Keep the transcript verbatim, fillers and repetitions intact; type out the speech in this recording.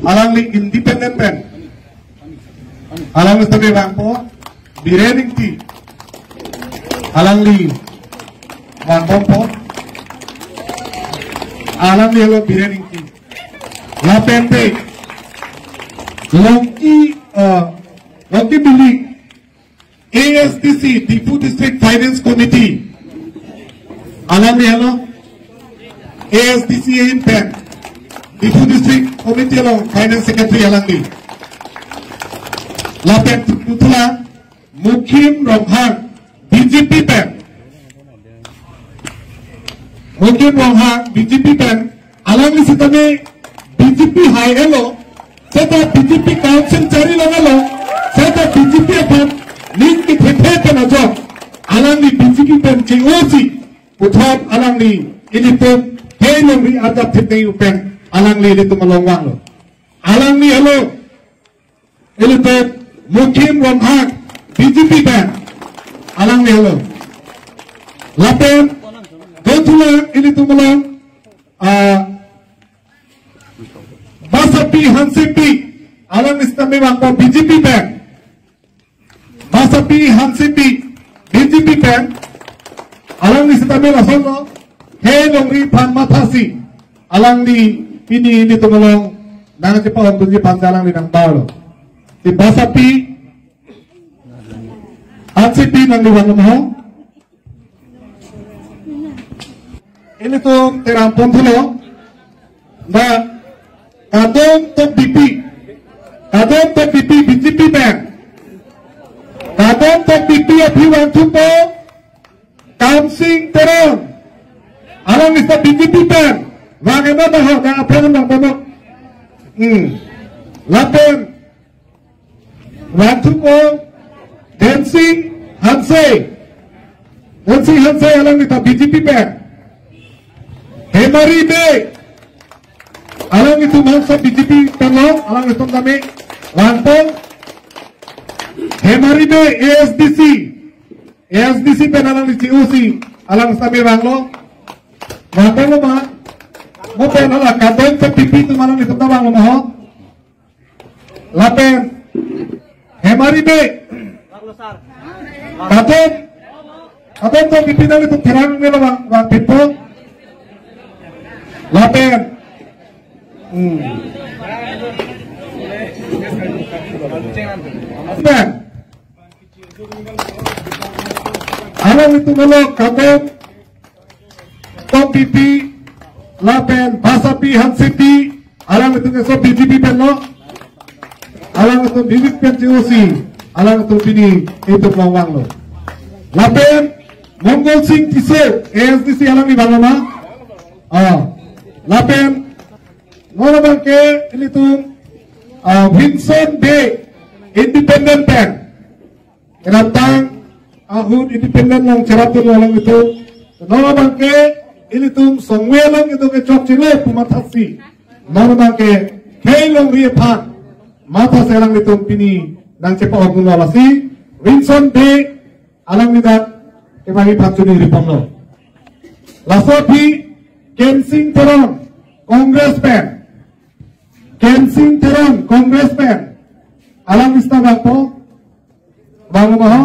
Alangli independent pen. Alangli sitame vangpo, Biren Ingti. Alangli vangbompo. Alangli helo Biren Ingti. Lapen te Longki, eh, Longki Billing, A S D C, Diphu District Finance Committee. Alangli helo A S D C ahin pen Diphu District Committee along Finance Secretary alangli. Lapen tuthulang Mukim Ronghang, B J P pen. Mukim Ronghang, B J P pen. Alangli sitame B J P hai elo, seta B J P council chari long elo, seta B J P aphan ning kethethe pen ajok alangli B J P pen che-osi puthot alangli ilitum hei longri arjap theknei pen alangli ilitum along vanglo. Alangli helo ilitum Mukim Ronghang, B J P pen. Alangli helo. Lapen tuthulang ilitum along, ah, Basapi Hansepi, alangli sitame vangpo B J P pen. Basapi Hansepi, B J P pen. Alangli sitame lasonlo, hei longri aphan mathasi. Alangli pini ilitum along nangchepa-ongdunji aphan alangli nangbarlo. Si Basapi Hansepi, nangli vanglo ma ho? Ilitum teram ponthulo. Na, Kadom Tokbipi. Kadom Tokbipi, B J P pen. Kadom Tokbipi aphi vangthupo Kamsing Teron. Alangli sita B J P pen. Vang eno na ho, na aphan nang bono. Hmm. Lapen vangthupo Densing Hanse. Densing Hanse alangli ta B J P pen. Hemari Bey. Alanglitum hansa B J P penlo, alanglitum tame vangpo. Hemari Bey, A S D C. A S D C pen alangli che-osi, alang sitame vanglo. Vangpo ma? Mo pen hala Kadom Tokbipi atum alanglitum ta vanglo ma ho? Lapen Hemari Bey. Kadom, Kadom Tokbipi nanglitum therang melo vang, vangpinpo. Lapen. Hmm. Lapen alanglitum helo Kadom Tokbipi, lapen Basapi Hansepi, alanglitum keso B J P penlo, alanglitum B J P pen che-osi, alanglitum pini itum vanglo. Lapen Mongol Sing Tisso, A S D C alangli vanglo ma? Ah, lapen non abangke ilitum, ah, Vinson Bey, independent pen. Kedamtang ahut independent along cherapdunlo alanglitum. Non abangke ilitum songwe along itum kechokchelo pu mathasi. Non abangke hei longri aphan mathasi alanglitum pini nangchepa-ongdunlo, lasi Vinson Bey alangli dak kemari phat chuningri ponlo. Laso aphi Kensing Teron, Congress pen. Kensing Teron, Congress pen. Alangli sita vangpo. Vanglo ma ho?